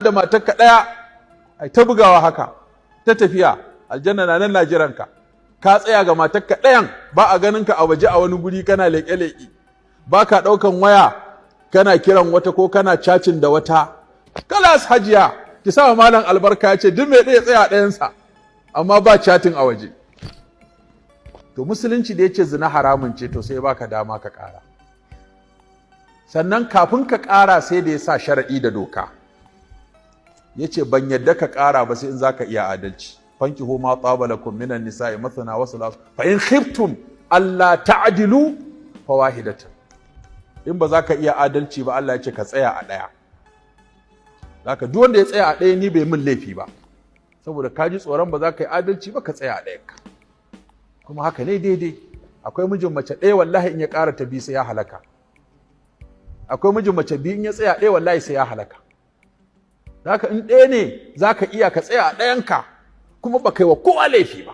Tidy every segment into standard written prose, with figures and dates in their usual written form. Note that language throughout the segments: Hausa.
Da matarka ɗaya, ai ta bugawa haka, ta tafiya, aljanna na nan na jiranka. Ka tsaya ga matarka ɗayan, ba a ganin ka a waje a wani guri kana leƙe-leƙe, ba ka ɗaukan waya kana kiran wata ko kana chatting da wata. Kalas, hajiya, ki sa malam albarka, ya ce duk mai ɗaya tsaya ɗayansa, amma ba chatting a waje. To, Musulunci da ya ce zina haramun ce, to sai baka dama ka ƙara. Sannan kafin ka ƙara, sai da ya sa sharaɗi da doka. Ya ce ban yadda ka ƙara ba sai in za ka iya adalci. فانكحوا ما طاب لكم من النساء مثنى وثلاث فإن خفتم ألا تعدلوا فواحدة. In ba za ka iya adalci ba, Allah ya ce ka tsaya a ɗaya. Zaka duk wanda ya tsaya a ɗaya, ni bai min laifi ba, saboda ka ji tsoron ba za ka yi adalci ba, ka tsaya a ɗayan ka. Kuma haka ne daidai. Akwai mijin mace ɗaya, wallahi in ya ƙara ta biyu sai ya halaka. Akwai mijin mace biyu, in ya tsaya ɗaya wallahi sai ya halaka. Haka in ɗaya ne za ka iya, ka tsaya a ɗayanka, kuma ba kai wa kowa laifi ba.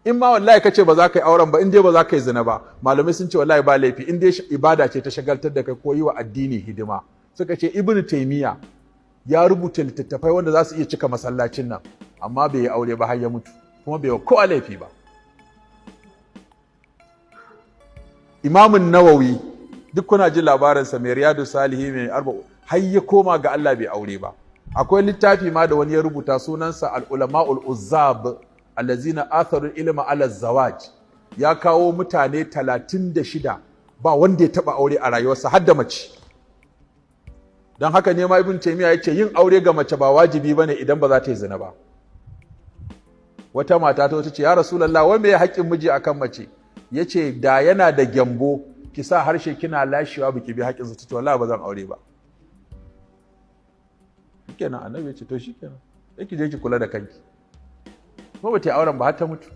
In ma wallahi ka ce ba za ka yi auren ba, in dai ba za ka yi zina ba, malamai sun ce wallahi ba laifi, in dai ibada ce ta shagaltar da kai ko yi wa addini hidima. Suka ce Ibn Taymiya ya rubuta littattafai wanda za su iya cika masallacin nan, amma bai yi aure ba har ya mutu, kuma bai wa kowa laifi ba. Imamun Nawawi, duk kuna jin labarinsa, mai Riyadu Salihi, mai arba, har ya koma ga Allah bai aure ba. Akwai littafi ma da wani ya rubuta, sunansa Al-Ulama'ul Uzzab allazina atharu ilma ala zawaj. Ya kawo mutane 36, ba wanda ya taba aure a rayuwarsa, har da mace. Don haka ne ma Ibn Taymiya ya ce yin aure ga mace ba wajibi bane idan ba za ta yi zina ba. Wata mata ta ce, "Ya Rasulullah, wai me haƙƙin miji akan mace?" Yace, "Da yana da gyambo ki sa harshe kina lashewa, biki bi haƙƙinsa." Ta ce, "Wallahi ba zan aure ba." Shikenan, Annabi ya ce, "To shikenan, sai ki je ki kula da kanki." Ko ba ta yi auren ba har ta mutu,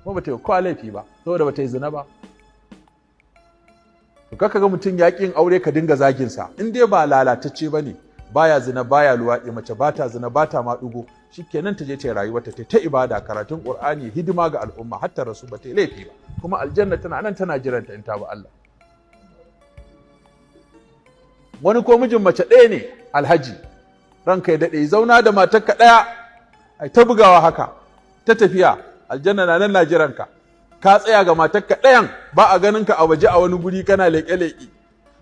ko ba ta yi kowa laifi ba, saboda ba ta yi zina ba. To, kaka ga mutum ya ƙin aure ka dinga zagin sa. In dai ba lalatacce bane, baya zina, baya luwaɗi, mace ba ta zina, ba ta maɗugo, shikenan, ta je ta yi rayuwarta, ta ibada, karatun Qur'ani, hidima ga al'umma, har ta rasu, ba ta yi laifi ba. Kuma aljanna tana nan tana jiranta in ta bi Allah. Wani ko mijin mace ɗaya ne, alhaji, ranka ya daɗe, zauna da matarka ɗaya, ai ta bugawa haka, ta tafiya, aljanna na nan na jiranka. Ka tsaya ga matarka ɗayan, ba a ganin ka a waje a wani guri kana leƙe-leƙe,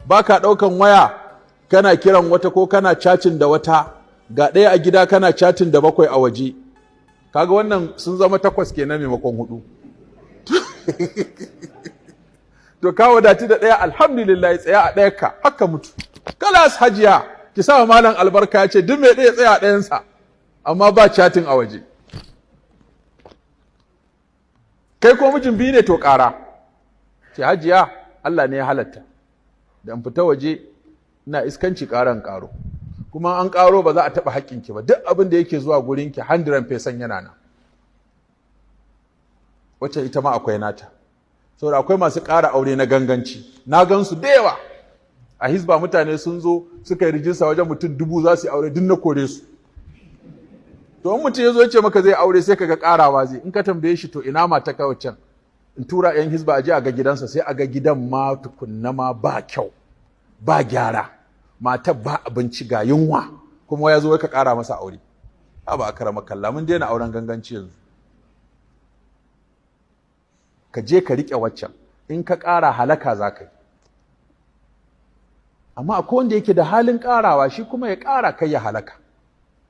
ba ka ɗaukan waya kana kiran wata ko kana chatting da wata. Ga ɗaya a gida, kana chatting da bakwai a waje. Kaga wannan sun zama takwas kenan maimakon hudu. To, ka wadatu da ɗaya, alhamdulillah, tsaya a ɗaya ka haka mutu. Kalas, hajiya, ki sa malam albarka, ya ce duk mai ɗaya tsaya a ɗayansa, amma ba chatting a waje. Kai ko mijin biyu ne, to ƙara. Ce, "Hajiya, Allah ne ya halatta da in fita waje ina iskanci, ƙaran ƙaro." Kuma an ƙaro, ba za a taɓa haƙƙinki ba. Duk abin da yake zuwa gurinki 100% yana nan. Wacce ita ma akwai nata, saboda akwai masu ƙara aure na ganganci. Na gansu da yawa a Hisba. Mutane sun zo suka yi rijista, wajen mutum 1000 za su yi aure, duk na kore su. To, in mutum ya zo ce maka zai aure, sai kaga ƙarawa zai. In ka tambaye shi, "To, ina mata ka can?" In tura yan Hisba a je a ga gidansa, sai a ga gidan ma tukunna ma ba kyau, ba gyara, matar ba abinci, ga yunwa, kuma ya zo ka ƙara masa aure. Ba a karama kalla, mun daina auren ganganci yanzu. Ka je ka riƙe waccan. In ka ƙara, halaka za ka yi. Amma akwai wanda yake da halin ƙarawa, shi kuma ya ƙara, kai ya halaka.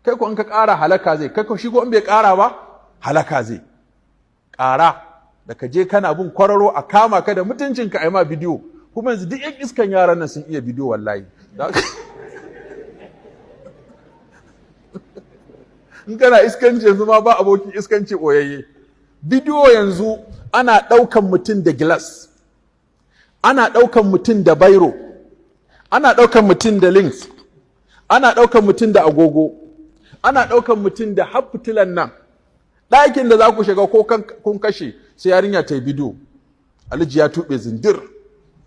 Kai ko in ka ƙara, halaka zai kai ko shi ko in bai ƙara ba, halaka zai ƙara. Da ka je kana bin kwararo a kama ka da mutuncinka, a yi ma bidiyo. Kuma yanzu duk yan iskan yaran nan sun iya bidiyo wallahi. In kana iskanci yanzu ma, ba abokin iskanci ɓoyayye. Bidiyo yanzu ana ɗaukan mutum da gilas, ana ɗaukan mutum da bairo, ana ɗaukan mutum da links, ana ɗaukan mutum da agogo, ana ɗaukan mutum da har fitilan nan. Ɗakin da za ku shiga ko kun kashe, sai yarinya ta yi bidiyo. Alhaji ya tuɓe zindir,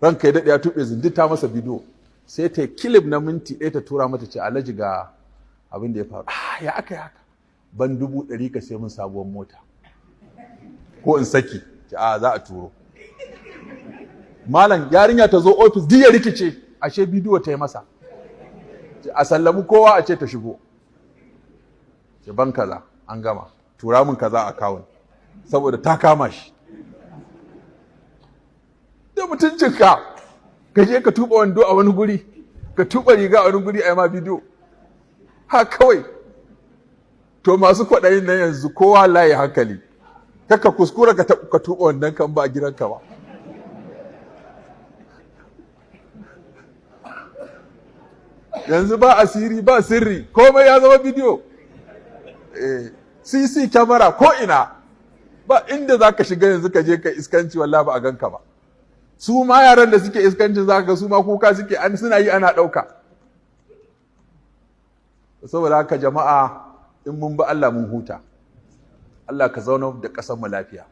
ranka ya daɗe, ya tuɓe zindir, ta masa bidiyo. Sai ta yi clip na minti 1, ta tura mata, ce, "Alhaji, ga abin da ya faru." "Ah, ya aka yi haka?" "Ban 100,000 ka sai mun sabuwar mota ko in saki." Ce, "A za a turo." Malam, yarinya ta zo ofis, duk ya rikice, ashe bidiyo ta yi masa. A sallami kowa, a ce ta shigo. Ce ban kaza, an gama, tura min kaza account, saboda ta kama shi da mutuncinka. Ka je ka tuba wando a wani guri, ka tuba riga a wani guri, a yi ma bidiyo ha kawai. To, masu kwaɗayin nan yanzu, kowa layi hankali, kaka kuskura ka tuba wannan kan ba a gidanka ba. Yanzu ba asiri, ba sirri, komai ya zama bidiyo, CC camera ko ina. Ba inda za ka shiga yanzu ka je ka iskanci, wallahi ba a ganka ba. Su ma yaran da suke iskancin, za ka su ma kuka suke, an suna yi ana ɗauka. Saboda haka jama'a, in mun bi Allah mun huta. Allah ka zauna da ƙasar mu lafiya.